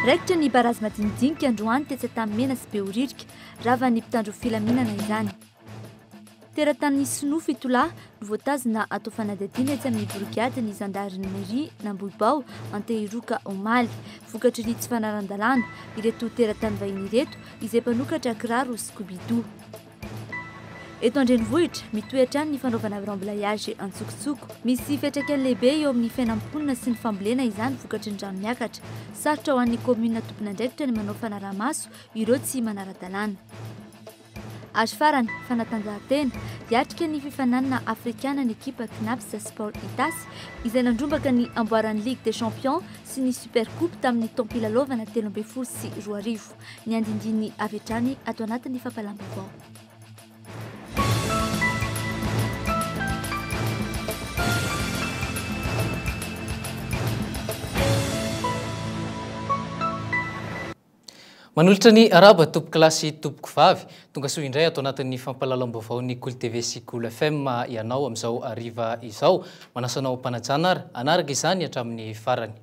Raikitra ny barazy madinidinika androany tetsy Antanimena sy Behoririka. Ravan'ny mpitandro filaminana izany. Teratany sinoa fitolahy no voatazona atao fanadihadiana etsy amin'ny borigadin'ny zandarimeria Nambohibao Antehiroka omaly. Vokatry ny tsy fanaran-dalàna ireto teratany vahiny ireto izay mpanokatra kiraro Scooby-Doo. Eto an-drenivohitra, mitohy hatrany ny fanaovana remblayage antsokosoko. Misy fiantraikany lehibe eo amin'ny fiainan'ny mponina sy ny fambolena izany vokatry ny rano miakatra. Sarotra ho an'ny kaominina tompon'andraikitra ny manao fanaraha-maso ireo tsy manara-dalàna. Ary farany, fanatanjahantena. Hiatrika ny fifaninanana afrikana ny ekipa Cnaps Sport Itasy, izay nandrombaka ny amboaran'ny Ligue des Champions sy ny Super Coupe tamin'ny taom-pilalaovana 2013. Ny andindiny avy hatrany ato anatin'ny fampahalam-baovao. Manolotra ny arahaba tompokolahy sy tompokovavy, tonga soa indray ato anatin'ny fampahalalam-baovaon'ny Kolo TV sy Kolo FM ianao amin'izao hariva izao. Manasa anao am-panajana ary hanaraka izany hatramin'ny farany.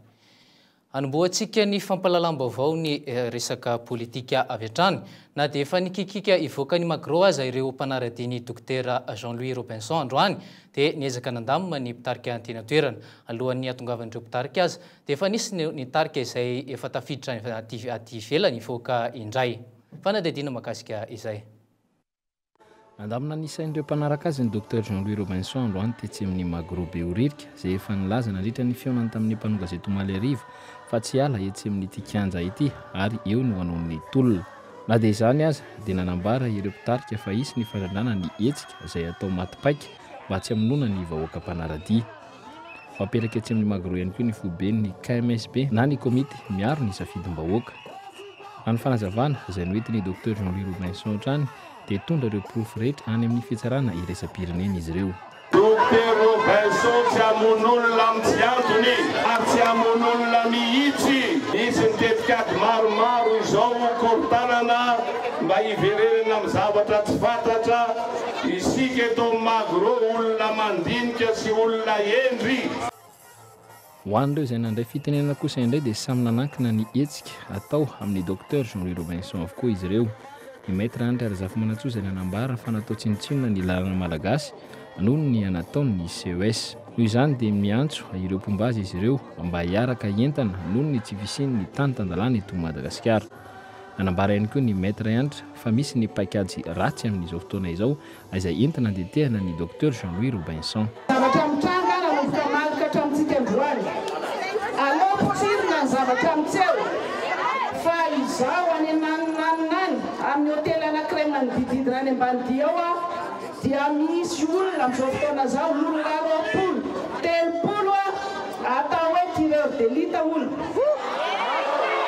Hanombohantsika ny fampahalalam-baovao ny resaka politika avy hatrany. Na dia efa nikikiaka hivoaka ny Magro aza ireo mpanara-dia ny Dokotera Jean Louis Robinson androany dia niezaka nandamina ny mpitarika teny an-toerana. Alohan'ny hahatongavan'ireo mpitarika aza dia efa nisy ny nitarika izay efa tafiditra aty ivelany hivoaka indray. Fanadihadiana mahakasika izay. Nandamina ny sain'ireo mpanaraka azy ny Docteur Jean Louis Robinson androany tetsy amin'ny Magro Behoririka, izay efa nilaza nandritra ny fihaonany tamin'ny mpanao gazety omaly hariva fa tsy hiala etsy amin'ity kianja ity ary eo no hanao ny tolona. Na dia izany aza dia nanambara ireo mpitarika fa hisy ny fandradrana ny hetsika izay hatao maty paika mba tsy hamonoana ny vahoaka mpanara-dia. Ho apetraka etsy amin'ny Magro ihany koa ny foiben'ny KMSB na ny komity miaro ny safidim-bahoaka. Raha ny fanazavana izay noentin'ny Docteur Jean Louis Robinson hatrany dia hitondra ireo porofo rehetra any amin'ny fitsarana iraisam-pirenena izy ireo. Docteur Robinson tsy hamono olona amin'ny tsy antony ary tsy hamono olona mihitsy. Nisy ny tetikady maromaro izao korontanana mba hiverenana amin'ny zavatra tsy fantatra. Isika eto amin'ny Magro olona mandinika sy olona hendry. Ho an'ireo izay nandray fitenenana kosa indray dia samy nanankina ny hetsika atao amin'ny Docteur Jean Louis Robinson avokoa izy ireo. Ny Maître Andry Razafimanantsoa izay nanambara fa natao tsinontsinona ny lalana malagasy noho ny nataon'ny CES. Noho izany dia miantso ireo mpomba azy izy ireo mba hiaraka hientana noho ny tsy fisian'ny tany tan-dalàna eto Madagasikara. Nanambara ihany koa ny Maître Hanitra fa misy ny paikady ratsy amin'izao fotoana izao izay entina handetehana ny Docteur Jean Louis Robinson. Zavatra mitranga nanomboka omaly ka hatramintsika androany. Aleo potsirina ny zavatra miseho fa izaho any ananonanona any amin'ny hotely anankiray manodididina any Ambanidia ao aho dia misy olona amin'izao fotoana izao olona 20, 30 atao hoe tireur d'elite hono.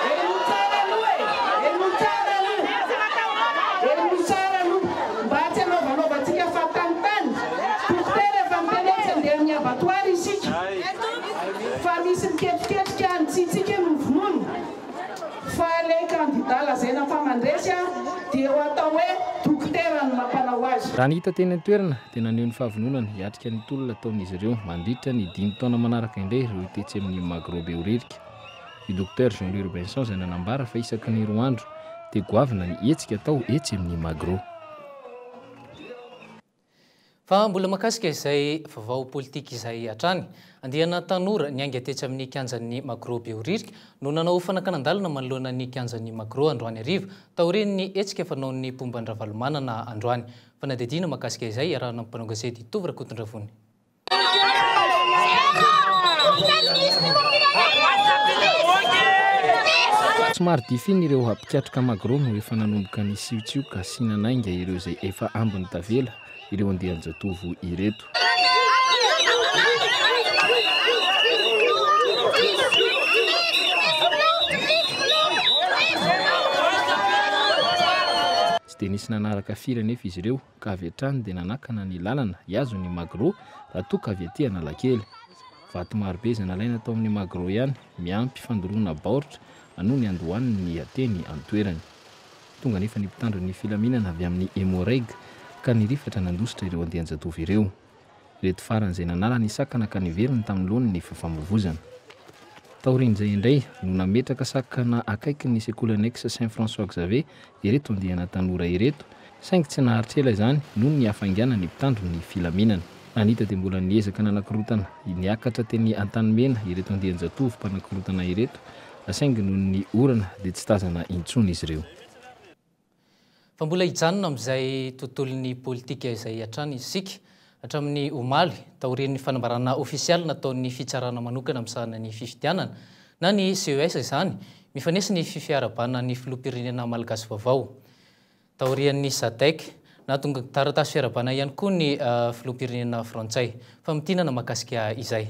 Henoy tsara aloha e! Henoy tsara aloha! Henoy tsara aloha! Mba tsy hanaovanaovantsika fahatanitany. Dokotera efa miteny hoe tsy handeha amin'ny abattoir isika fa misy miketriketrika any tsy tsika no vonoina fa ilay candidat lazaina fa mandresy dia ho atao hoe dokotera no mampanao azy. Raha ny hita teny an-toerana dia naneho ny fahavononany hiatrika ny tolona ataon'izy ireo mandritra ny dimy taona manaraka indray ireo tetsy amin'ny Magro Behoririka. I Docteur Jean Louis Robinson izay nanambara fa isaky ny roa andro dia goavana ny hetsika atao etsy amin'ny Magro. Fa mbola mahakasika izay vaovao politika izay hatrany. Andiana tanora niainga tetsy amin'ny kianjan'ny Magro Behoririka no nanao fanakanan-dalana manoloana ny kianjan'ny Magro androany hariva taorian'ny hetsika fanaon'ny mpomba an-dRavalomanana androany. Fanadihadiana mahakasika izay iarahana amin'ny mpanao gazety Tovo Rakotondravony. Somary difiny ireo mpikatroka Magro no efa nanomboka nisiotsioka sy nanainga ireo izay efa ambiny tavela ireo andian-jatovo ireto. Tsy dia nisy nanaraka firy anefa izy ireo ka avy hatrany dia nanakana ny lalana hihazo ny Magro raha toa ka avy aty Analakely. Vato marobe izay nalaina tao amin'ny Magro ihany miampy fandoroana baoritra no niandohan'ny teny an-toerana. Tonga anefa ny mpitandro ny filaminana avy amin'ny Emmo-Reg ka nirifatra nandositra ireo andian-jatovo ireo. Ireto farany izay nanala ny sakana ka niverina tamin'ny laoniny ny fifamoivozana. Taorian'izay indray no nametraka sakana akaikin'ny sekoly annexe Saint François Xavier ireto andiana tanora ireto, saingy tsy naharitra ela izany noho ny hafainganan'ny mpitandro ny filaminana. Anita dia mbola niezaka nanakorontana niakatra teny Antanimena ireto andian-jatovo mpanakorontana ireto, saingy noho ny orana dia tsy tazana intsony izy ireo. Fa mbola hijanona amin'izay tontolon'ny politika izay hatrany isika hatramin'ny omaly, taorian'ny fanambarana ofisialy nataon'ny fitsarana manokana misahana ny fifidianana, na ny CES izany, mifanesy ny fifiarabana ny filoham-pirenena malagasy vaovao. Taorian'ny Sadec, nahatonga taratasy fiarahabana ihany koa ny filoham-pirenena frantsay. Famintinana mahakasika izay.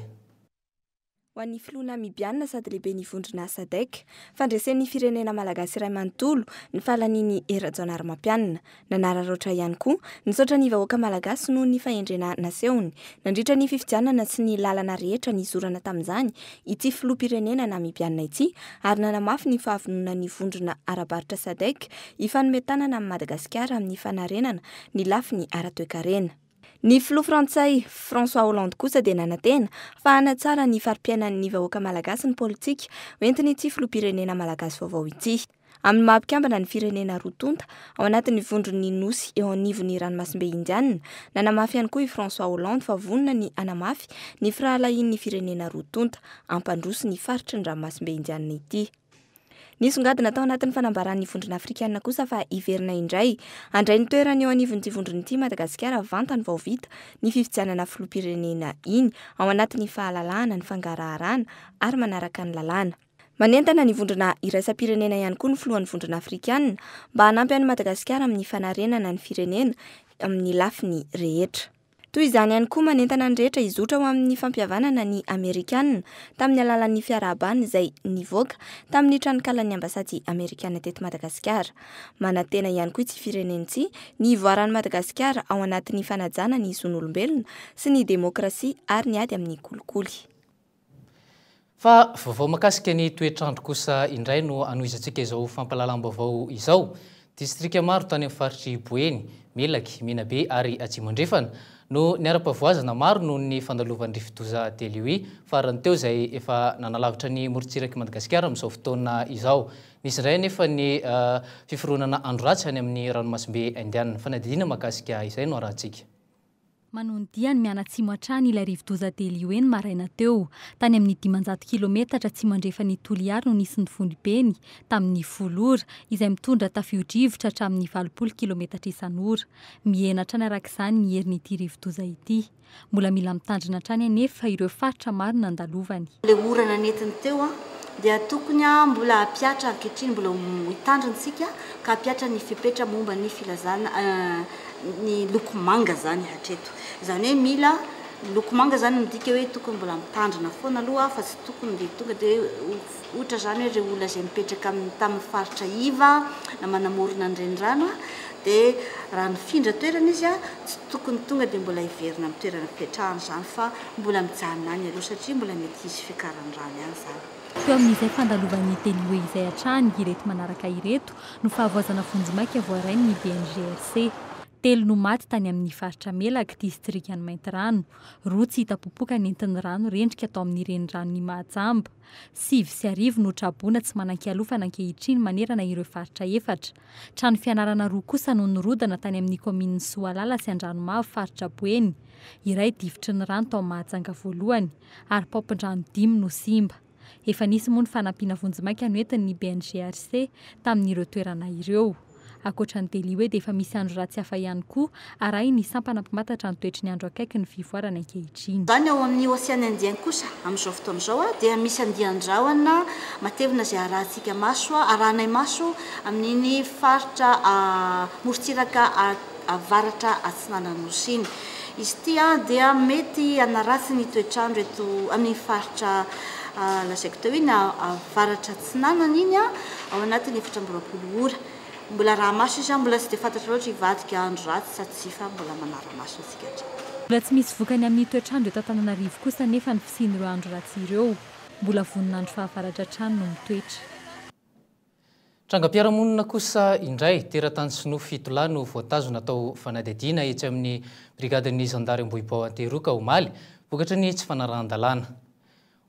Ho an'ny filoha Namibiana sady lehiben'ny vondrona Sadec, fandresen'ny firenena malagasy iray manontolo ny fahalanian'i Hery Rajaonarimampianina. Nanararaotra ihany koa nisaotra ny vahoaka malagasy noho ny fahendrena nasehony nandritra ny fifidianana sy ny lalana rehetra nizorana tamin'izany ity filoham-pirenena Namibiana ity ary nanamafy ny fahavononan'ny vondrona ara-barotra Sadec hifanome tanana amin'i Madagasikara amin'ny fanarenana ny lafiny ara-toekarena. Ny filoha frantsay, François Hollande kosa dia nanantena fa hanatsara ny fari-piainan'ny vahoaka malagasy ny politika hoentin'ity filoham-pirenena malagasy vaovao ity. Amin'ny maha mpikambana ny firenena roa tonta ao anatin'ny vondron'ny nosy eo anivon'ny ranomasimbe Indiana, nanamafy ihany koa i François Hollande fa vonona ny hanamafy ny firahalahian'ny firenena roa tonta hampandroso ny faritry ny ranomasimbe Indiana ity. Nisongadina tao anatin'ny fanambaran'ny Vondrona Afrikanina kosa fa hiverina indray handray ny toerany eo anivon'ity vondrona ity Madagasikara vantany vao vita ny fifidianana filoham-pirenena iny ao anatin'ny fahalalahana ny fangaraharana ary manaraka ny lalàna. Manentana ny vondrona iraisam-pirenena ihany koa ny filohan'ny Vondrona Afrikanina mba hanampy an'i Madagasikara amin'ny fanarenana ny firenena amin'ny lafiny rehetra. Toy izany ihany koa manentana ny rehetra hizotra ho amin'ny fampihavanana ny Amerikana tamin'ny alalan'ny fiarahabana izay nivoaka tamin'ny tranonkalan'ny ambasady Amerikana teto Madagasikara. Manantena ihany koa ity firenena ity ny hivoaran'i Madagasikara ao anatin'ny fanajana ny zon'olombelona sy ny demokrasia ary ny ady amin'ny kolikoly. Fa vaovao mahakasika ny toetr'andro kosa indray no anohizantsika izao fampahalalam-baovao izao. Distrika maro tany amin'ny faritr'i Boeny, Melaky, Menabe ary Atsimo Andrefana no niharam-pahavoazana maro noho ny fandalovan'ny rivodoza Deliwi farany teo izay efa nanalavitra ny morontsirak'i Madagasikara amin'izao fotoana izao. Nisy indray anefa ny fiforonana andro ratsy any amin'ny ranomasimbe Indiana. Fanadihadiana mahakasika izay no arahantsika. Manohy ny diany mianatsimo hatrany ilay rivodoza Deliwe ny maraina teo. Tany amin'ny 500 kilometatra atsimo andrefan'i Toliary no nisy ny foibeny, tamin'ny folo ora, izay mitondra tafio-drivotra hatramin'ny 80 kilometatra isan'ora. Mihena hatrany araka izany ny herin'ity rivodoza ity. Mbola mila mitandrina hatrany anefa ireo faritra maro nandalovany. Ilay orana nentiny teo dia tokony mbola hampihatra ankehitriny, mbola hitandrina isika ka hampihatra ny fepetra momba ny filazana ny loko manga izany hatreto. Izany hoe mila loko manga izany midika hoe tokony mbola mitandrina foana aloha fa tsy tokony dia tonga dia ohatra izany hoe ireo olona izay mipetraka amin'ny tamin'ny faritra iva na manamorona ny renirano dia raha nifindra toerana izy tsy tokony tonga dia mbola hiverina amin'ny toerana fipetrahana izany fa mbola mijanona any aloha satria mbola mety hisy fiakaran'ny rano ihany izany. Teo amin'izay fandalovan'ny Teliwe izay hatrany ireto manaraka ireto no fahavoazana vonjimaika voarain'ny BNGRC. Telo no maty tany amin'ny faritra Melaky, distrikan'i Maintirano. Roa tsy hita popoka nentin'ny rano rendrika tao amin'ny reniranon'i Mahajamba. 1009 no traboina tsy manan-kialofana ankehitriny manerana ireo faritra efatra. Trano fianarana roa kosa no nirodana tany amin'ny kaominin'i Soalala sy Andranomavo, faritra Boeny. Iray difotry ny rano tao Mahajanga voalohany, ary paompin-drano dimy no simba. Efa nisy moa ny fanampiana vonjimaika noentin'ny BNGRC tamin'ireo toerana ireo. Ankoatra ny Deliwe dia efa misy andro ratsy hafa ihany koa arahin'ny sampana mpamantatra ny toetry ny andro akaiky ny fivoarana ankehitriny. Izany ao amin'ny Ocean Indien kosa amin'izao fotoana izao dia misy andian-drahona matevina izay arahantsika maso, arahanay maso amin'iny faritra morontsiraka avaratra atsinanan'ny Nosy iny. Izy ity dia mety hanaratsy ny toetr'andro eto amin'iny faritra lazaiko teo iny, avaratra atsinanana iny, ao anatin'ny 24 ora. Mbola araha-maso izy, mbola tsy dia fantatra loatra hivadika andro ratsy sa tsia fa mbola manara-maso antsika hatrany. Mbola tsy misy vokany amin'ny toetr'andro eto Antananarivo kosa anefa ny fisian'ireo andro ratsy ireo. Mbola vonin'andro fahavaratra hatrany no mitoetra. Trangam-piarahamonina kosa indray, teratany sinoa fito lahy no voatazona atao fanadihadiana etsy amin'ny brigadin'ny zandary Ambohibao Antehiroka omaly, vokatry ny tsy fanarahan-dalàna.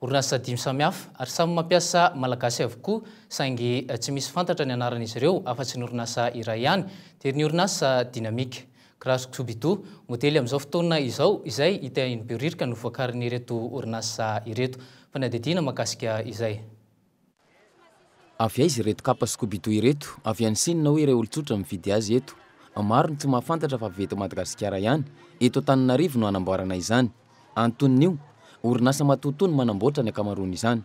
Orinasa dimy samihafa ary samy mampiasa Malagasy avokoa saingy tsy misy fantatra ny anaran'izy ireo afa-tsy ny orinasa iray ihany dia ny orinasa Dynamic. Kiraro Scooby-Doo, modely amin'izao fotoana izao izay hita eny Behoririka no voakarin'ireto orinasa ireto. Fanadihadiana mahakasika izay. Avy aiza ireto kapa Scooby-Doo ireto? Avy any Sina hoy ireo olon-tsotra mividy azy eto. Maro ny tsy mahafantatra fa avy eto Madagasikara ihany, eto Antananarivo no hanamboarana izany. Antonon'io, orinasa matoatoa no manamboatra ny ankamaroan'izany.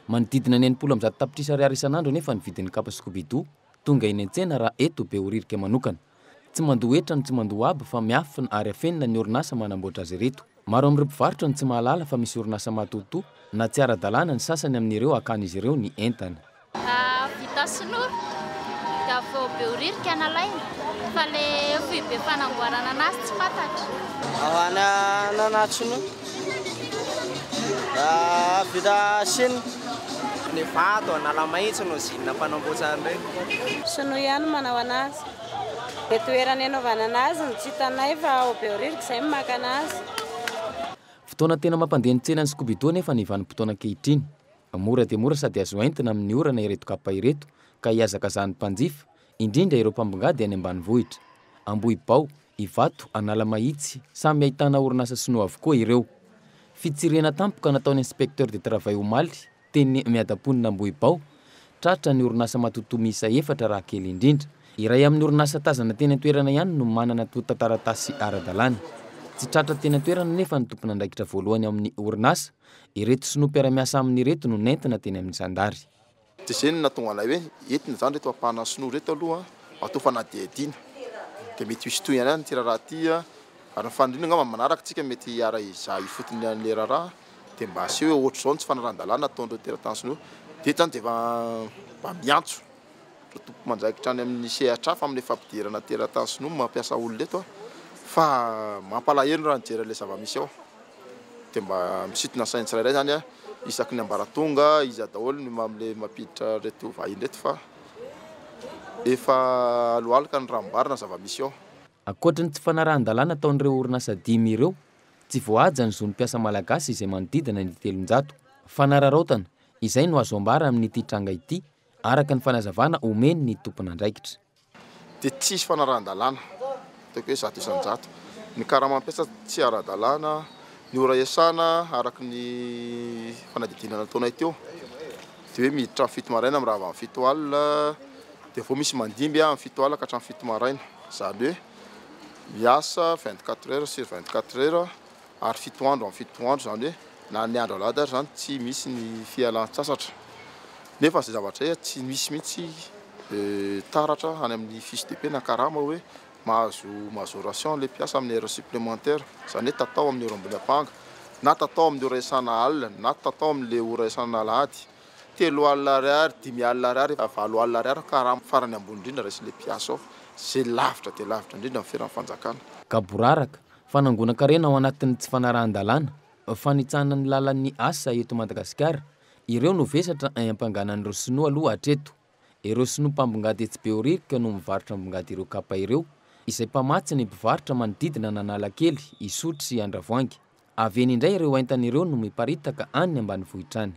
Manodidina ny 160 tapitrisa ariary isan'andro anefa ny vidin'ny kapa Scooby-Doo tonga eny an-tsena raha eto Behoririka manokana. Tsy mandoa hetra no tsy mandoa haba fa miafina ary afenina ny orinasa manamboatra azy ireto. Maro amin'ireo mpivarotra no tsy mahalala fa misy orinasa matoatoa na tsy ara-dalàna ny sasany amin'ireo hakan'izy ireo ny entana. Vita sinoa dia avy eo Behoririka nalaina fa le foibe fanamboarana anazy tsy fantatra. Avy any Ananatsonoa, vita Chine. Ny vato, Analamahitsy no usine mpanamboatra an'ireny. Sinoa ihany no manao anazy. Ilay toerana anaovana anazy no tsy hitanay fa ao Behoririka izay no maka anazy. Fotoana tena mampandeha ny tsenan'ny Scooby-Doo anefa ny vanim-potoana ankehitriny. Mora dia mora sady azo entina amin'ny orana ireto kapa ireto ka hihazakazahan'ny mpanjifa, indrindra ireo mpambongady any ambanivohitra. Ambohibao, Ivato, Analamahitsy, samy ahitana orinasa sinoa avokoa ireo. Fitsirihana tampoka nataon'ny inspecteur de travail omaly, teny Miadamponina Ambohibao, tratra ny orinasa matotoa miisa efatra raha kely indrindra. Iray amin'ny orinasa tazana teny an-toerana ihany no manana antontan-taratasy ara-dalàna. Tsy tratra teny an-toerana anefa ny tompon'andraikitra voalohany ao amin'ny orinasa, ireto sinoa mpiara-miasa aminy ireto no nentina teny amin'ny zandary. Dia izay no nahatonga anay hoe entina izany ireto ampahana sinoa ireto aloha atao fanadihadiana. Dia mety hisy tohiny ihany ity raharaha ity ary ny faniriana angamba manaraka isika mety hiara-hizaha ifotony an'ilay raharaha dia mba aseho hoe ohatr'izao ny tsy fanarahan-dalàna ataon'ireo teratany sinoa. Dia eto izany dia efa mba miantso ireo tompon'andraikitra any amin'ny sehatra hafa amin'ilay fampidirana teratany sinoa mampiasa olona eto fa mampalahelo raha nijery an'ilay zava-misy ao. Dia mba misintona ny sain'ny tsirairay izany isaky ny ambaratonga, iza daholo ny amin'ilay mampiditra ireto vahiny ireto fa efa aloaloka ny ranombary na zava-misy ao. Ankoatry ny tsy fanarahan-dalàna ataon'ireo orinasa dimy ireo, tsy voahaja ny zon'ny mpiasa malagasy izay manodidina ny 300. Fanararaotana, izay no azo ambara amin'ity tranga ity, araka ny fanazavana omen'ny tompon'andraikitra. Dia tsisy fanarahan-dalàna, ataoko hoe 100%. Ny karama mpiasa tsy ara-dalàna, ny ora iasana araka ny fanadihadiana nataonay teo dia hoe miditra amin'ny 7 maraina mirava amin'ny 7 alina, dia vao misy mandimby amin'ny 7 alina ka hatramin'ny 7 maraina. Izany hoe miasa 24 heures sur 24 heures ary 7 andro amin'ny 7 andro, izany hoe na ny andro alahady ary izany tsy misy ny fialan-tsasatra. Nefa izay zavatra izay tsy misy mihitsy taratra any amin'ny fiche de paie na karama hoe mahazo majoration ilay mpiasa amin'ny heure supplémentaire, izany hoe tatao amin'ny ora ambony ampanga, na tatao amin'ny ora iasana alina, na tatao amin'ilay ora iasana alahady. 30 ariary, 50 ariary, 80 ariary karama farany ambony indrindra raisin'ilay mpiasa ao, izay lavitra dia lavitra indrindra amin'ny feran'ny fanjakana. Gaboraraka, fanangonan-karena ao anatin'ny tsy fanarahan-dalàna, fanitsahana ny lalan'ny asa eto Madagasikara, ireo no vesatra iampanganan'ireo sinoa aloha hatreto. Ireo sinoa mpambongady etsy Behoririka no mivarotra ambongady ireo kapa ireo, izay mpamatsy ny mpivarotra manodidina an'Analakely, Isotry sy Andravoahangy. Avy eny indray ireo entana ireo no miparitaka any ambanivohitra any.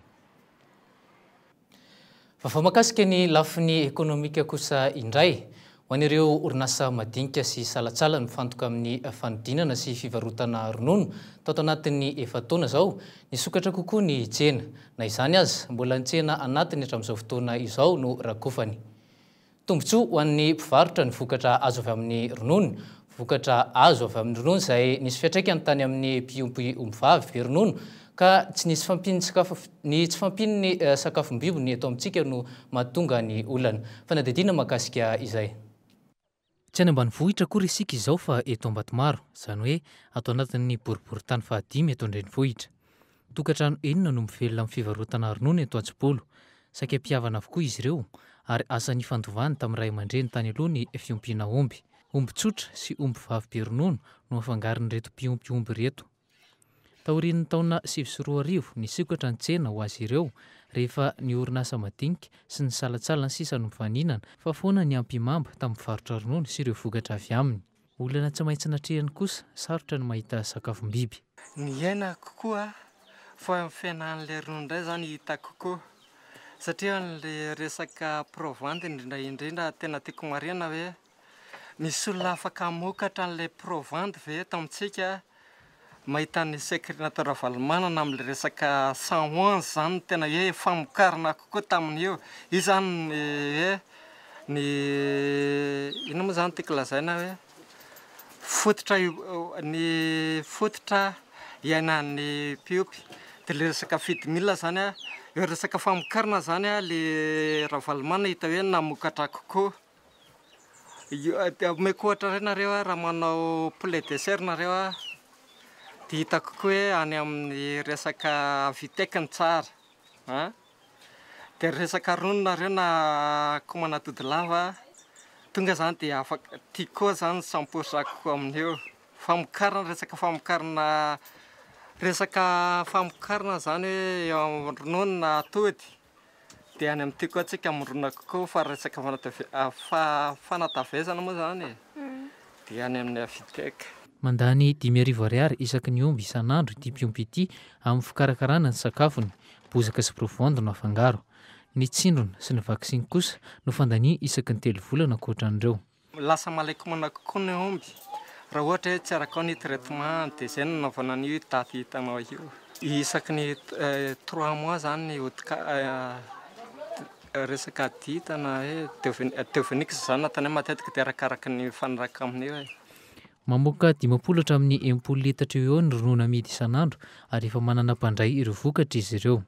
Vaovao mahakasika ny lafiny ekonomika kosa indray. Ho an'ireo orinasa madinika sy salantsalany mifantoka amin'ny fanodinana sy fivarotana ronono, tato anatin'ny efa-taona izao, nisokatra kokoa ny tsena. Na izany aza, mbola ny tsena anatiny hatramin'izao fotoana izao no rakofany. Tombontsoa ho an'ny mpivarotra ny vokatra azo avy amin'ny ronono. Vokatra azo avy amin'ny ronono izay nisy fiantraikany tany amin'ny mpiompy ombivavy be ronono ka tsy nisy fampian'ny sakafo ny tsy fampian'ny sakafom-biby eto amintsika no mahatonga ny olana. Fanadihadiana mahakasika izay. Tsy any ambanivohitra akory isika izao fa eto Ambatomaro, izany hoe ato anatin'ny boriborintany fahadimy eto an-drenivohitra. Tokantrano enina no mivelona amin'ny fivarotana ronono eto Antsipolo. Saika mpihavana avokoa izy ireo ary asa nifandovany tamin'ny ray aman-dreny tany aloha ny fiompiana omby. Omby tsotra sy omby vavy be ronono no afangaron'ireto mpiompy omby ireto. Taorian'ny taona 2009, nisokatra ny tsena ho azy ireo rehefa ny orinasa madinika sy ny salantsalany sisa no mifaninana fa foana ny ampihimamba tamin'ny varotra ronono sy ireo vokatra avy aminy. Olana tsy maintsy natrehiny kosa, sarotra ny mahita sakafom-biby. Ny iainako koa Fa ny fihenan'ilay ronono indray izany hitako kokoa satria ilay resaka provandy indrindra indrindra tena tiako marihana hoe misy olona afaka hamokatra an'ilay provandy ve eto amintsika? Mahita ny secret natao Ravalomanana amin'ilay resaka 111 izany no tena hoe famokarana kokoa tamin'io. Io izany ny hoe ny inona moa izany tiako lazaina hoe fototra ny fototra iainan'ny mpiompy. Dia ilay resaka feed mill izany an, eo resaka famokarana izany an, ilay Ravalomanana hita hoe namokatra kokoa. Dia omeko ohatra indray nareo an, raha manao poulet de chair nareo an, dia hitako koa hoe any amin'ny resaka Vitec no tsara an. Dia resaka ronono nareo na akoho lava, tonga zany dia afaka, Tiko zany 100% kokoa amin'io. Famokarana, resaka famokarana, resaka famokarana zany hoe eo amin'ny ronono na atody dia any amin'ny Tiko antsika mirona kokoa fa resaka fanatavezana moa zany e, dia any amin'ny Avitec. Mandany 5000 ariary isaky ny omby isan'andro ity mpiompy ity amin'ny fikarakarana ny sakafony. Bozaka sy provende no afangaro. Ny tsindrona sy ny vaksiny kosa no fandania isaky ny 3 volana ankoatran'ireo. Lasa malaiko-mana kokoa ny omby raha ohatra hoe tsy araka ao ny traitement dia izay no nanaovana an'io daty hitanao io. Isaky ny 3 mois zany ny resaka dita na hoe devenix zany nataonay matetika dia arakaraka ny mifanaraka amin'io e. Mamoaka 50 hatramin'ny 60 litatra eo eo ny ronono amidy isan'andro ary efa manana mpandray ireo vokatra izy ireo.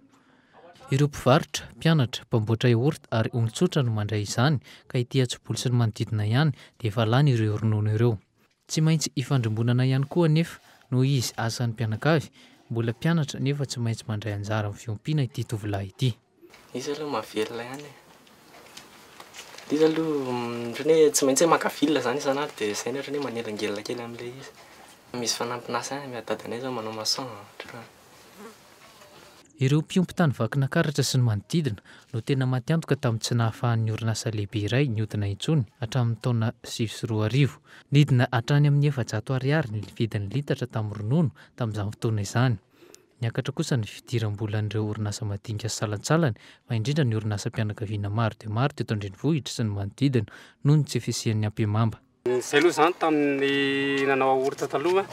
Ireo mpivarotra, mpianatra, mpamboatra yaourt ary olon-tsotra no mandray izany ka ity Atsiboly sy ny manodidina ihany dia efa lany ireo ronono ireo. Tsy maintsy ifandrimbonana ihany koa anefa noho izy asan'ny mpianakavy, mbola mpianatra nefa tsy maintsy mandray anjara amin'ny fiompiana ity tovolahy ity. Izy aloha mahavelona ihany e. Izy aloha ohatran'ny hoe tsy maintsy hoe maka ville zany isan'andro dia izay no ohatran'ny hoe manelingelina kely amin'ilay izy. Misy fanampin'asa ihany, dadanay izao manao maçon ohatran'izany. Ireo mpiompy tany Vakinankaratra sy ny manodidina no tena maty antoka tamin'ny tsy nahafahan'ny orinasa lehibe iray niodina intsony hatramin'ny taona 2009. Nidina hatrany amin'ny 400 ariary ny vidin'ny litatra tamin'ny ronono tamin'izany fotoana izany. Niakatra kosa ny fidiram-bolan'ireo orinasa madinika sy salantsalany fa indrindra ny orinasam-pianakaviana maro dia maro teto an-drenivohitra sy ny manodidina noho ny tsy fisian'ny ampihimamba. Izay aloha izany tamin'ny nanao yaourt taloha,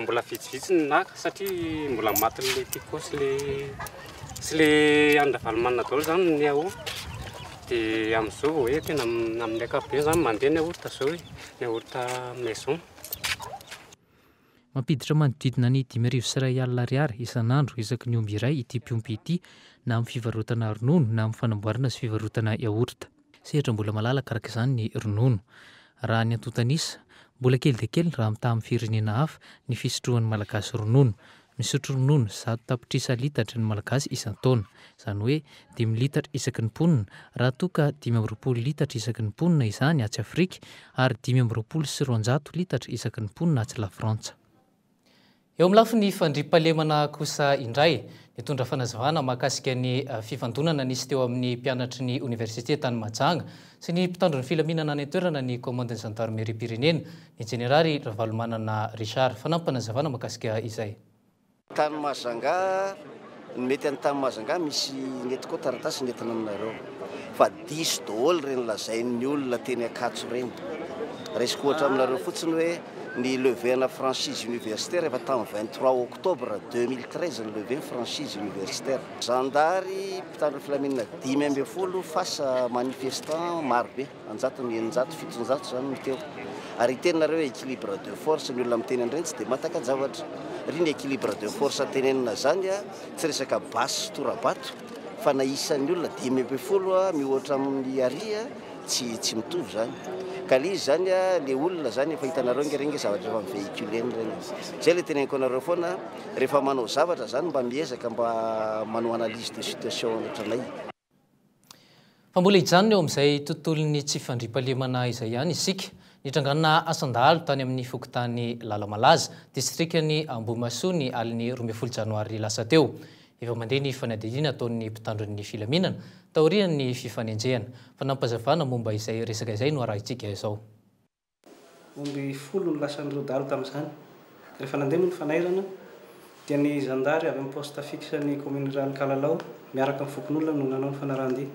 mbola vitsivitsy ny naka satria mbola matin'ilay Tiko sy ilay an'i Ravalomanana daholo izany ny yaourt. Dia amin'izao vao hoe tena amin'ny ankapobeny izany mandeha ny yaourt izao e, ny yaourt maison. Mampiditra manodidina ny 1050 ariary isan'andro isaky ny omby iray ity mpiompy ity na amin'ny fivarotana ronono na amin'ny fanamboarana sy fivarotana yaourt. Sehatra mbola malalaka araka izany ny ronono. Raha ny antontan'isa, mbola kely dia kely raha mitaha amin'ny firenena hafa ny fisotroan'ny Malagasy ronono. Misotro ronono 100 tapitrisa litatra ny Malagasy isan-taona. Izany hoe 5 litatra isaky ny mponina, raha toa ka 25 litatra isaky ny mponina izany atsy Afrika ary 225 litatra isaky ny mponina atsy Lafrantsa. Eo amin'ny lafiny fandriampahalemana kosa indray, nitondra fanazavana mahakasika ny fifandonana nisy teo amin'ny mpianatry ny oniversite tany Mahajanga sy ny mpitandro ny filaminana any an-toerana ny kaomandin'ny zandarimeriam-pirenena, ny jeneraly Ravalomanana Richard. Fanampim-panazavana mahakasika izay. Tany Mahajanga, ny mety any tany Mahajanga misy nety koa taratasy nentina aminareo fa diso daholo ireny lazain'ny olona teny Ankatso ireny. Raisiko ohatra aminareo fotsiny hoe ny levée-na franchise universitaire efa tamin'ny 23 octobre 2013 ny levée franchise universitaire. Zandary mpitandro filaminana 15 face à manifestant marobe, anjatony, 600, 700 zany no teo. Ary hitenenareo hoe équilibre de force, ny olona miteny an'ireny tsy dia mahataka-javatra. Ry ny équilibre de force tenenina zany a, tsy resaka basy sy tora-bato fa na isan'ny olona 15 mihoatra amin'ny ary tsy tsy mitovy zany. Ka le izy zany a, le olona zany efa hitanareo nge reny nge zavatra efa mivéhiculena reny. Zay le teneniko anareo foana, rehefa manao zavatra zany mba miezaka mba manao analyse de situation ohatranay. Fa mbola hijanona eo amin'izay tontolon'ny tsy fandriampahalemana izay ihany isika. Nitrangana asan-dahalo tany amin'ny fokontany Lalamalaza, distrikan'i Ambohimahasoa ny alin'ny 12 janoary lasa teo. Efa mandeha ny fanadihadiana ataon'ny mpitandro ny filaminana taorian'ny fifanenjehana. Fanampazavana momba izay resaka izay no arahintsika izao. Omby 10 no lasan'ireo dahalo tamin'izany. Rehefa nandeha moa ny fanairana Dia ny zandary avy amin'ny poste fixe ny commune rurale Kalalao miaraka amin'ny fokonolona no nanao ny fanarahan-dia.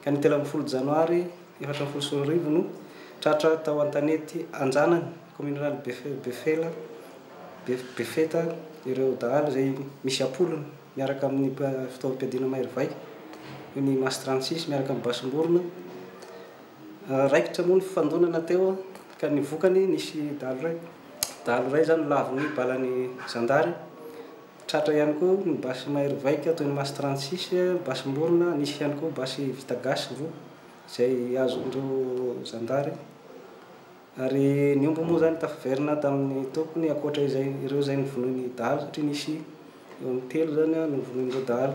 Ka ny 13 janoary 2014 no tratra tao Antanety Anjanany, commune rurale Befela, Befeta ireo dahalo izay misy am-polony miaraka amin'ny fitaovam-piadiana mahery vaika toy ny Mas 36 miaraka amin'ny basim-borona. Raikitra moa ny fifandonana teo ka ny vokany nisy dahalo iray dahalo iray izany lavon'ny balan'ny zandary. Tratra ihany koa ny basy mahery vaika toy ny Mas 36, basim-borona, nisy ihany koa basy vita gasy roa izay azon'ireo zandary. Ary ny omby moa izany tafaverina tamin'ny tompony ankoatra izay ireo izay novonoin'ny dahalo satria nisy eo amin'ny telo izany novonoin'ireo dahalo.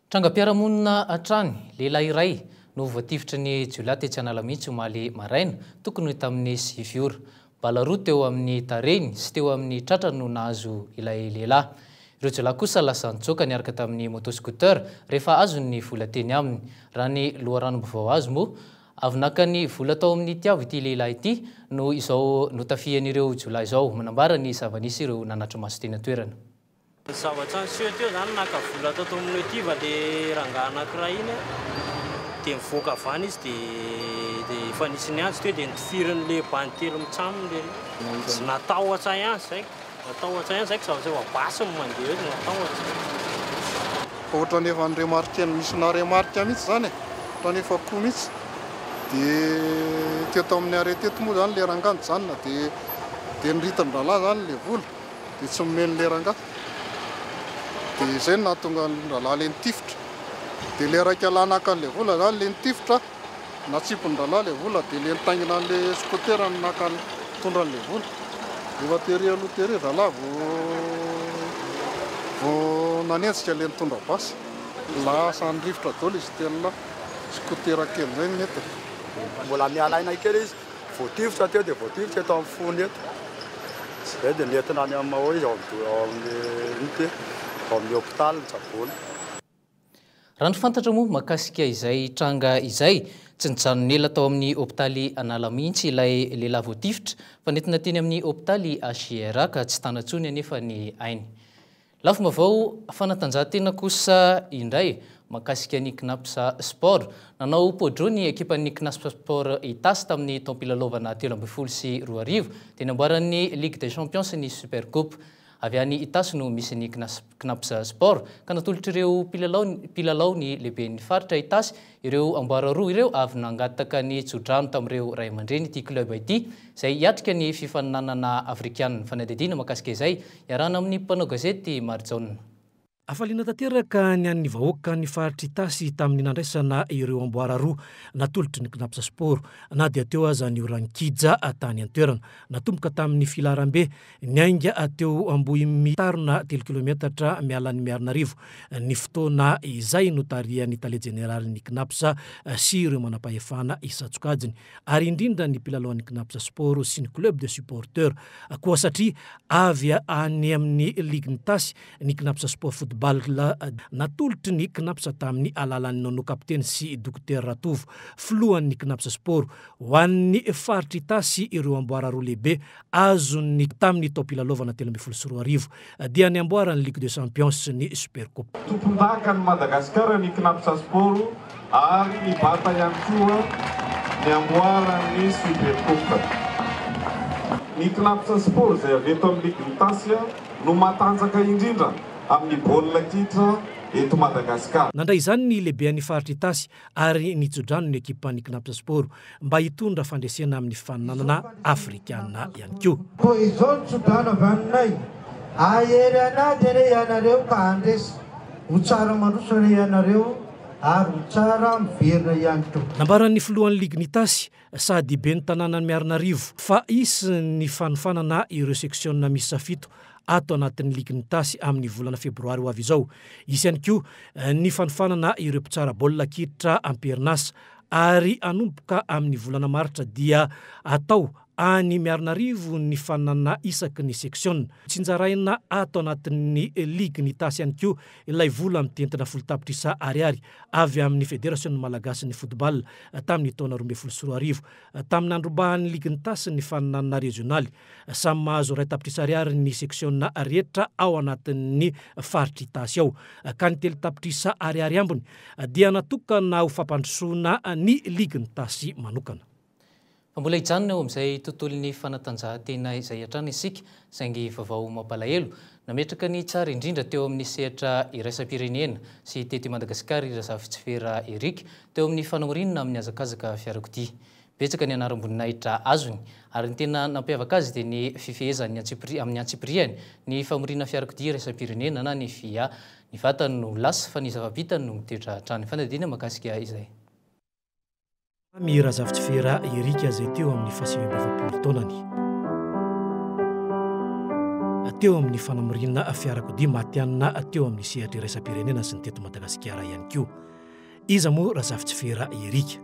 Trangam-piarahamonina hatrany, lehilahy iray no voatifitry ny jiolahy tetsy Analamihitsy omaly maraina, tokony ho tamin'ny 9 ora. Bala roa teo amin'ny tarehiny sy teo amin'ny tratrany no nahazo ilay lehilahy. Ireo jiolahy kosa lasa nitsoaka niaraka tamin'ny moto scooter rehefa azony ny vola teny aminy. Raha ny loharanom-baovao azo moa, avy naka ny vola tao amin'ny Tiavo ity lehilahy ity no izao notafihan'ireo jiolahy izao. Manambara ny zava-nisy ireo nanatri-maso teny an-toerana. Ny zavatra niseho teo zany naka vola tato amin'ny Etiva le rangahy anakiray iny a, de nivoaka avy any izy de de efa nisy niantso teo de notifirin'le bandy telo mitsaminy lery, tsy natahotra ihany zay, natahotra ihany zay ko zavatra efa basy no mandeha eo de natahotra. Fa ohatran'ny efa ni-remarquer-n'ny misy na-remarque mihitsy izany e, ohatran'ny efa ko mihitsy, dia teto amin'ny arrêt teto moa izany le rangahy nijanona dia dia niritin-drahalahy izany le vola. Dia tsy nomeny le rangahy. Dia izay no nahatonga ny rahalahy le nitifitra. Dia le raika lahy naka an'le vola zany le nitifitra, natsipin'ny rahalahy le vola dia le nitaingina an'le scooter no naka nitondra an'le vola. Efa tery aloha tery rahalahy vao vao nanenjika le nitondra basy. Lasa nirifotra daholo izy telo lahy. Scooter kely izay no nentiny. Mbola miala aina kely izy. Voatifitra teo dia voatifitra eto amin'ny fony eto. Izay dia nentina any amin'ny Mahoa izy ao amin'ny ao amin'ny inona ity? Ao amin'ny hopitaly notsaboina. Raha ny fantatra moa mahakasika izay tranga izay, tsy nijanona ela tao amin'ny hopitaly Anala mihitsy ilay lehilahy voatifitra fa nentina teny amin'ny hopitaly HJRA ka tsy tana intsony anefa ny ainy. Lafim-baovao fanatanjahantena kosa indray mahakasika ny Cnaps Sport. Nanao pôdro ny ekipan'ny Cnaps Sport Itasy tamin'ny taom-pilalaovana 2013 dia namboaran'ny Ligue des Champions sy ny Super Coupe. Avy any Itasy no misy ny Cnaps Sport ka natolotr'ireo mpilalao ny lehiben'ny faritra Itasy Ireo amboara roa ireo avy nangataka ny tsodrano tamin'ireo ray aman-dreny ity club ity, izay hiatrika ny fifaninanana afrikanina. Fanadihadiana mahakasika izay, iarahana amin'ny mpanao gazety Marijaona. Hafaliana tanteraka ny an'ny vahoakan'ny faritr'Itasy tamin'ny nandraisana ireo amboara roa natolotry ny Cnaps Sport na dia teo aza ny oran-kija tany an-toerana. Natomboka tamin'ny filaharambe Niainga teo Ambohimitarona, telo kilometatra miala an'i Miarinarivo, ny fotoana izay notarihan'ny tale jeneralin'ny Cnaps sy ireo manampahefana isan-tsokajiny, ary indrindra ny mpilalaon'ny Cnaps Sport sy ny Club de Supporteurs. Koa satria avy any amin'ny ligin'Itasy ny Cnaps Sport Football, natolotry ny Cnaps tamin'ny alalan'ny Nono kapiteny sy Dokotera Ratovo, filohan'ny Cnaps Sport, ho an'ny faritr'Itasy ireo amboara roa lehibe azony tamin'ny taom-pilalaovana 2013 dia ny amboaran'ny Ligue des Champions sy ny Super Coupe. Tompondakan'i Madagasikara ny Cnaps Sport ary nibata ihany koa ny amboaran'ny Super Coupe. Ny Cnaps Sport izay avy eto amin'ny ligin'Itasy no matanjaka indrindra amin'ny baolina kitra eto Madagasikara. Nandray izany ny lehiben'ny faritr'Itasy ary nitso-drano ny ekipan'ny Cnaps Sport mba hitondra fandresena amin'ny fifaninanana afrikana ihany koa. Koa izao ny tso-drano avy aminay, Hahery an'ady anie ianareo ka handresy, ho tsara mandroso anie ianareo ary ho tsara miverina ihany koa. Nambaran'ny filohan'ny ligin'Itasy sady ben'ny tanànan'i Miarinarivo fa hisy ny fanofanana ireo seksiona miisa fito ato anatin'ny ligin'Itasy amin'ny volana febroary ho avy izao. Hisy ihany koa ny fanofanana ireo mpitsara baolina kitra am-perinasa ary hanomboka amin'ny volana martsa dia hatao any Miarinarivo ny fanana isaky ny seksiona. Tsinjaraina ato anatin'ny ligin'Itasy ihany koa ilay vola mitentina 10 tapitrisa ariary avy amin'ny Federasion'ny Malagasin'ny Football tamin'ny taona 2012 tamin'ny nandrombahan'ny ligin'Itasy ny faninanana rezionaly. Samy mahazo 1 tapitrisa ariary ny seksiona rehetra ao anatin'ny faritr'Itasy ao ka ny 3 tapitrisa ariary ambiny dia natokana ho fampandrosoana ny ligin'Itasy manokana. Fa mbola hijanona eo amin'izay tontolon'ny fanatanjahantena izay hatrany isika, saingy vaovao mampalahelo. Nametraka ny tsara indrindra teo amin'ny sehatra iraisam-pirenena sy teto i Madagasikara i Razafintsifera Eric teo amin'ny fanamoriana amin'ny hazakazaka fiarakodia. Betsaka ny anaram-boninahitra azony ary ny tena nampiavaka azy dia ny fifehezany amin'ny antsipiriany ny famoriana fiarakodia iraisam-pirenena na ny FIA. Ny vatany no lasa fa ny zava-bitany no mitoetra hatrany. Fanadihadiana mahakasika izay. Mamy Razafintsifera Eric izay teo amin'ny faha-49 taonany. Teo amin'ny fanamoriana fiarakodia matihanina teo amin'ny sehatra iraisam-pirenena sy ny teto Madagasikara ihany koa. Iza moa Razafintsifera Eric?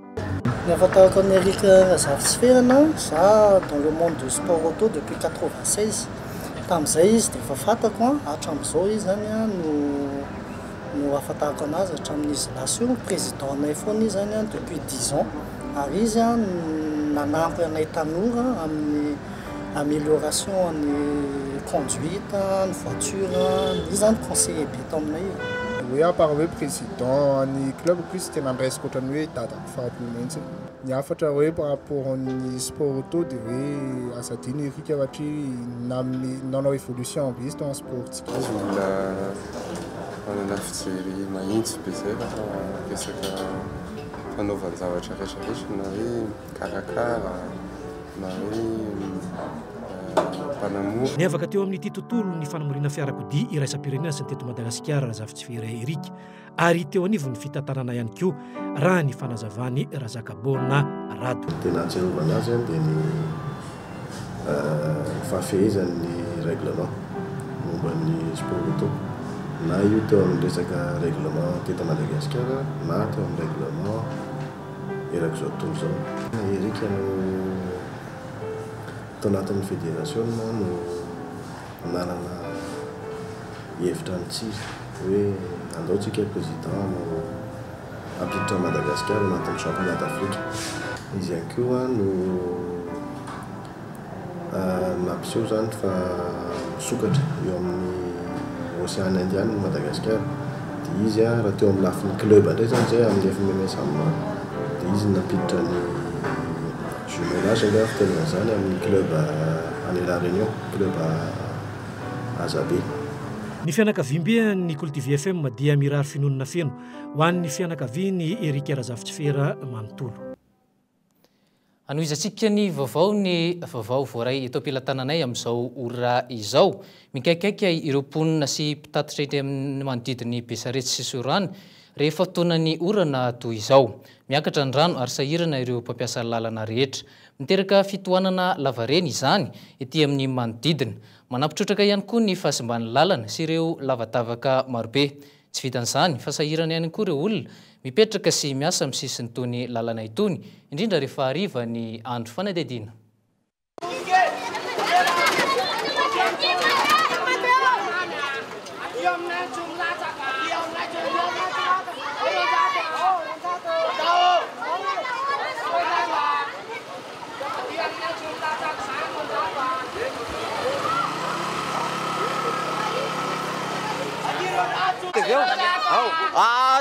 Ny ahafantarako an'i Eric Razafintsiferana, za dans le monde du sport auto depuis 96. Tamin'izay izy dia efa fantako, hatramin'izao izy zany no no ahafantarako anazy hatramin'izy lasa io, président anay foana izy zany an depuis dix ans ary izy an nanampy anay tanora amin'ny amélioration ny conduite, ny voiture, izy zany conseiller be tao aminay e. Hoe à part hoe président ny club ko izy tena niraisiko ohatran'ny hoe dadako faharoa mihitsy. Ny hafatra hoe par rapport ny sport auto dia hoe aza adino i Eric satria nanome nanao évolution be izy tao amin'ny sport-tsika. Izy olona manana fijery mahitsy be izay raha resaka fanaovan-javatra rehetrarehetra na hoe mikarakara na hoe mpanamory. Niavaka teo amin'ity tontolon'ny fanamoriana fiarakodia iraisam-pirenena sy ny teto Madagasikara Razafintsifera Eric. ary teo anivon'ny fitantanana ihany koa, raha ny fanazavan'i Razakaboana Rado. Ny tena ahatsiarovana azy dia ny fahafehezany ny règlement momba ny sport auto, na io teo amin'ny resaka règlement teto Madagasikara na teo amin'ny règlement erak'izao tontolo izao. Eric no tao anatin'ny federasiona no nanana hevitra nitsiry hoe andao tsika président hanao hampiditra an'i Madagasikara ao anatin'ny championnat d'Afrique. Izy ihany koa no nampiseho izany fa misokatra eo amin'ny Ocean Indian i Madagasikara. Dia izy raha teo amin'ny lafiny club indray izany izay amin'ny FMMSAM dia izy no nampiditra ny jumelage angaha fitenenana izany amin'ny club any La Réunion, club Azabe. Ny fianakaviamben'ny Kolo TV FM dia mirary fiononana feno ho an'ny fianakavian'i Eric Razafintsifera manontolo. Hanohizantsika ny vaovao ny vaovao voaray eto am-pelatananay amin'izao ora izao. Mikaikaika ireo mponina sy mpitatitra eny amin'ny manodidin'i Besarety sy Soarano rehefa fotoanan'ny orana toy izao. Miakatra ny rano ary sahirana ireo mpampiasa lalana rehetra. Miteraka fitohanana lavareny izany ety amin'ny manodidina. Manampy trotraka ihany koa ny fahasimban'ny lalana sy ireo lavadavaka marobe. Tsy vitan'izany fa sahirana ihany koa ireo olona mipetraka sy miasa amin'ny sisin'itony lalana itony, indrindra rehefa hariva ny andro fanadihadiana.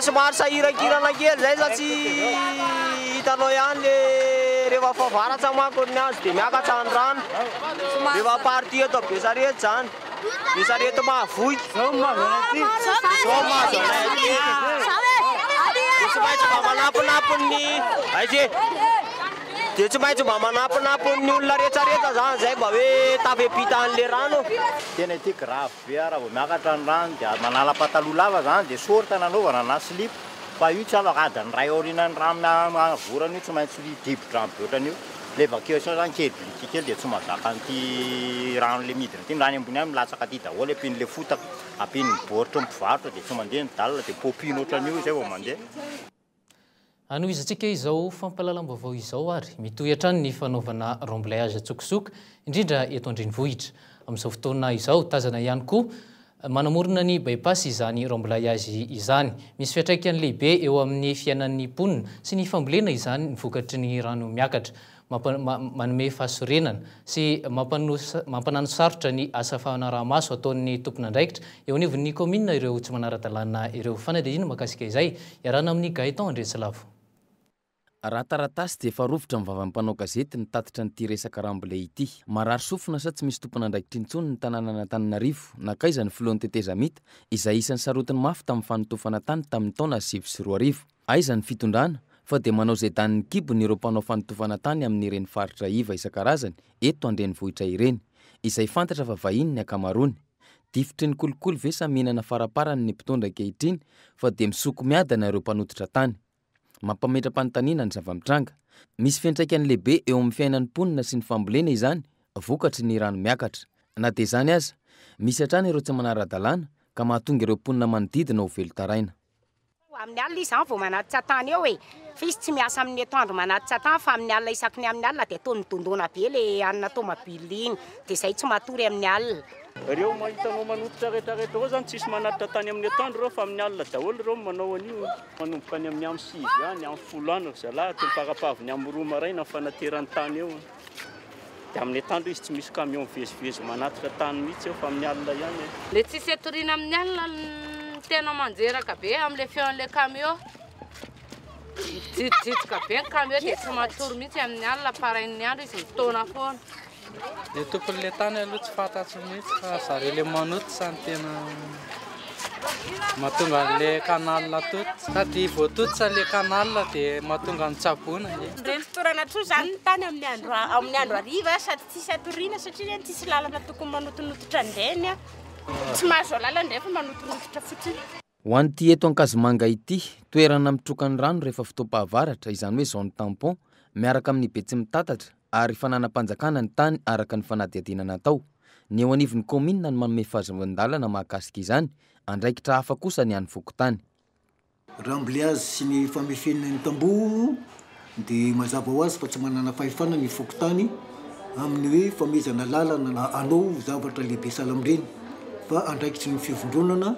Somary sahirankirana kely zay satria hitanao ihany le rehefa favaratra manko ny andro dia miakatra ny rano. Rehefa partie eto Besarety zany. Besarety Mahavoky. Zao mahazo anay aty. Zao mahazo anay aty. Dia tsy maintsy mba manampinampy ny aiza e? Dia tsy maintsy mba manampinampy ny olona rehetrarehetra zany zay mba hoe tafepita an'le rano. Tena ity grave be raha vao miakatra ny rano dia manala pataloha lava zany dia short nanaovana na slip fa io tsy afaka adiny iray aorianan'ny rano mahavorana io tsy maintsy dibo-drano be ohatran'io. L'évacuation zany kely biriky kely dia tsy mahazaka an'ity rano le midina ity, ny rano ambony any milatsaka aty daholo, ampian'le fotaka, ampian'ny baoritra ny mpivarotra dia tsy mandeha ny dalle dia paompina ohatran'io izay vao mandeha. Hanohizantsika izao fampahalalam-baovao izao ary mitohy hatrany ny fanaovana remblayage an-tsokosoko, indrindra eto an-drenivohitra. Amin'izao fotoana izao, tazana ihany koa manamorona ny By-pass izany remblayage izany. Misy fiantraikany lehibe eo amin'ny fiainan'ny mponina sy ny fambolena izany ny vokatry ny rano miakatra. Manome fahasorenana sy mampananosarotra ny asa fanaraha-maso ataon'ny tompon'andraikitra eo anivon'ny kaominina ireo tsy manara-dalàna ireo. Fanadihadiana mahakasika izay, iarahana amin'i Gaëtan Andriantsilavo. Raha taratasy dia efa rovitra ny vavan'ny mpanao gazety nitatitra an'ity resaka Ramblay ity. Marary sofina sa tsy misy tompon'andraikitra intsony ny tanànan'Antananarivo? Nankaiza ny filohan'ny tetezamita, izay isan'ny sarotiny mafy tamin'ny fanotofana tany tamin'ny taona 2009? Aiza ny fitondrana fa dia manao izay danin'ny kibony ireo mpanao fanotofana tany amin'ireny faritra iva isan-karazany eto an-drenivohitra ireny, izay fantatra fa vahiny ny ankamaroany. Difotry ny kolikoly ve sa mihinana faraparany ny mpitondra ankehitriny fa dia misoko miadana ireo mpanototra tany? Mampametra-panontaniana ny zava-mitranga. Misy fiantraikany lehibe eo amin'ny fiainan'ny mponina sy ny fambolena izany vokatry ny rano miakatra. Na dia izany aza, misy hatrany ireo tsy manara-dalàna ka mahatonga ireo mponina manodidina ho velon-taraina. Amin'ny alina izy izany vao manatitra tany eo e! Fa izy tsy miasa amin'ny atoandro manatitra tany fa amin'ny alina isaky ny amin'ny alina dia ataony midondona be le hanina tomobile iny dia izay tsy matory amin'ny alina. Reo hitanao manototra retraretra reo zany tsisy manatitra tany amin'ny atoandro reo fa amin'ny alina daholo reo no manao an'io. Manomboka any amin'ny amin'ny 9 any, amin'ny 10 any ry zalahy, toy ny farafahaviny amin'ny 2 maraina ny fanaterany tany eo. Dia amin'ny atoandro izy tsy misy camion mivezivezy manatitra tany mihitsy eo fa amin'ny alina ihany e. Le tsisy atoriana amin'ny alina no tena mandreraka be amin'le feon'le camion. Mijijijijika be ny camion dia tsy matory mihitsy amin'ny alina, parain'ny andro izy mitaona foana. Le tompon'le tany aloha tsy fantatro mihitsy fa zareo le manototra no tena mahatonga an'le canal tototra. Sady voatototra le canal dia mahatonga ny tsaboina. Ireny fitorana trondro izany ny tany amin'ny andro amin'ny andro hariva sady tsisy hatoriana satria ireny tsisy lalana tokony manotonototra an'ireny. Tsy mahazo alalana ireny fa manotonototra fotsiny. Ho an'ity eto Ankazomanga ity, toerana mitroka ny rano rehefa fotoam-pahavaratra, izany hoe zone tampon, miaraka amin'ny Betsimitatatra ary fananam-panjakana ny tany araka ny fanadihadiana natao. Ny eo anivon'ny kaominina no manome fahazoan-dalana mahakasika izany, andraikitra hafa kosa ny an'ny fokontany. Remblayage sy ny famefena ny tamboho dia mazava ho azy fa tsy manana fahefana ny fokontany amin'ny hoe famehezana lalana hanao zavatra lehibe sahala amin'ireny fa andraikitry ny fivondronana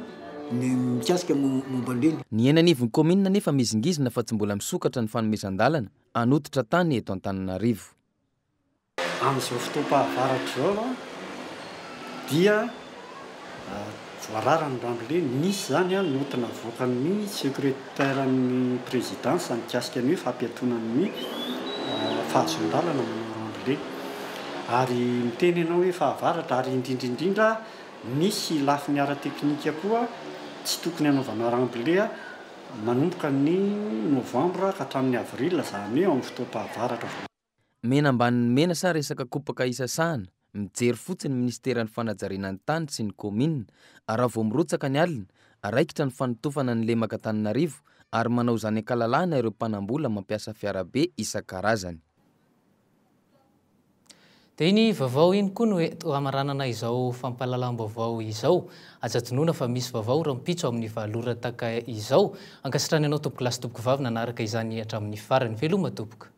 ny mikasika momba an'ireny. Ny eny anivon'ny kaominina anefa mihizingizina fa tsy mbola misokatra ny fanomezan-dalana hanototra tany eto Antananarivo. Amin'izao fotoam-pahavaratra izao dia voarara ny remblai, nisy izany note navoakan'ny secretaire-n'ny présidence mikasika ny hoe fampiatoana ny fahazoan-dalana manao remblai. Ary miteny ianao hoe fahavaratra ary indrindra indrindra misy lafiny ara-teknika koa tsy tokony hanaovana remblai manomboka ny novambra ka hatramin'ny avril, izany hoe ao amin'ny fotoam-pahavaratra. Mena ambanin'ny mena sa resaka kopaka isasahana? Mijery fotsiny ny minisiteran'ny fanajariana ny tany sy ny kaominina. Raha vao mirotsaka ny alina, raikitra ny fanotofana ny lemaka Antananarivo ary manao izany an-kalalahana ireo mpanambola mampiasa fiarabe isan-karazany. Dia iny vaovao iny koa no eto hamaranana izao fampahalalam-baovao izao. Aza adinoina fa misy vaovao rahampitso amin'ny valo ora taka izao. Ankasitrahana anao tompokolahy sy tompokovavy nanaraka izany hatramin'ny farany. Veloma tompoko.